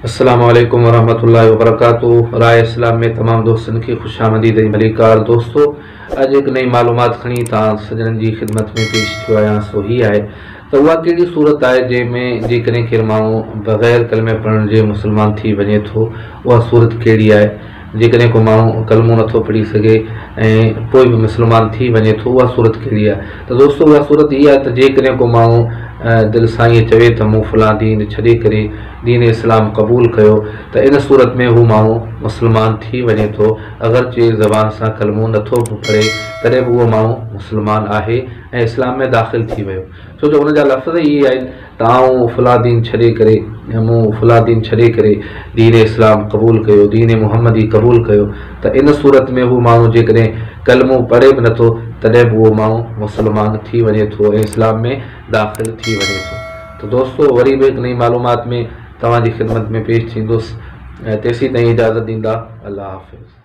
السلام عليڪم ورحمة الله وبرڪاته راء اسلام ۾ تمام دوستن کي خوش آمديد ۽ ڀليڪار دوستو اڄ هڪ نئين معلومات کڻي توهان سڄڻن جي خدمت ۾ پيش ٿيو آهيان سو هي آهي ته اها ڪهڙي صورت آهي جنهن ۾ جيڪڏهن ڪير ماڻهو بغير ڪلمي پڙهڻ جي مسلمان ٿي وڃي ٿو اها صورت ڪهڙي آهي جيڪڏهن ڪو ماڻهو ڪلمو نٿو پڙهي سگهي ۽ پوء به مسلمان ٿي وڃي ٿو اها صورت ڪهڙي آهي ته دوستو اها صورت هي آهي ته جيڪڏهن ڪو ماڻهو دل سان ائين چوي ته مون فلان دين ڇڏي ڪري دين اسلام قبول ڪيو ته ان صورت ۾ هو ماڻهو مسلمان ٿي وڃي ٿو اگرچه زبان سان ڪلمو نٿو به پڙهي تڏهن به اهو ماڻهو مسلمان آهي ۽ اسلام ۾ داخل ٿي ويو ڇو جو ان جا لفظ ئي اهي آهن ته آئون فلان دين ڇڏي ڪري يا مون فلان دين ڇڏي ڪري دين اسلام قبول ڪيو، دين محمدي قبول ڪيو ته ان صورت ۾ هو ماڻهو جيڪڏهن ڪلمو پڙهي به نٿو تڏهن به اهو ماڻهو مسلمان ٿي وڃي ٿو ۽ اسلام ۾ داخل ٿي وڃي ٿو ته دوستو وري به هڪ نئين معلومات ۾ توهان جي خدمت ۾ پيش ٿيندس تيسين تائين اجازت ڏيندا الله حافظ.